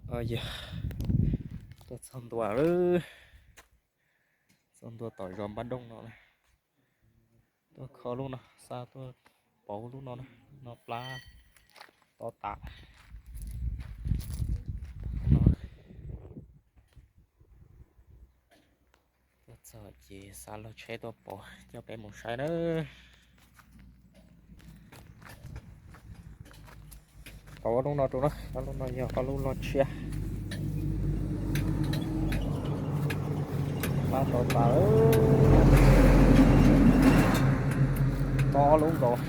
Yog tuaj txog ntua lawm, txog ntua tom zos Npab Dooj no lawm. Tuaj kho lub no, xa tuaj pauv lub no na, no plab to tas. Tuaj txog ces xa lub tsheb tuaj pauv coj peb mus saib na. Pauv ob lub no rau na, ob lub no yog ob lub loj tshiab. Plab to tas, to ob lub nkaus.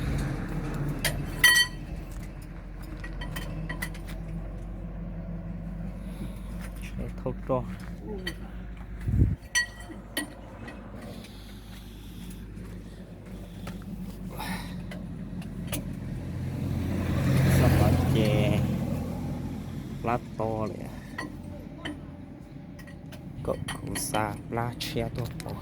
Tsheb thauj roj. Txog no ces plab to lawm. Kom kuv xa plab tshiab tuaj pauv.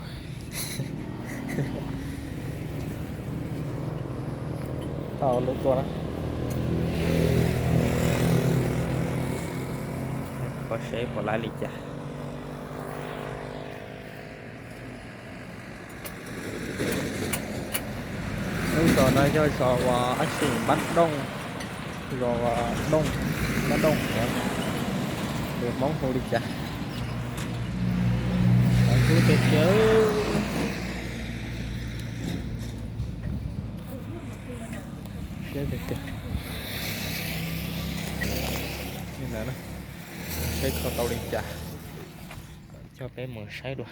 Tau lub tuaj na. Kho seb puas laib li cas. Lub zos no yog zos uas ab tsi Npab Dooj, zos Dooj, Npab Dooj, lus Hmoob hu li cas. Kub tiag tiag. Siab tiag tiag. Seb kho tau li cas, coj peb mus saib dua.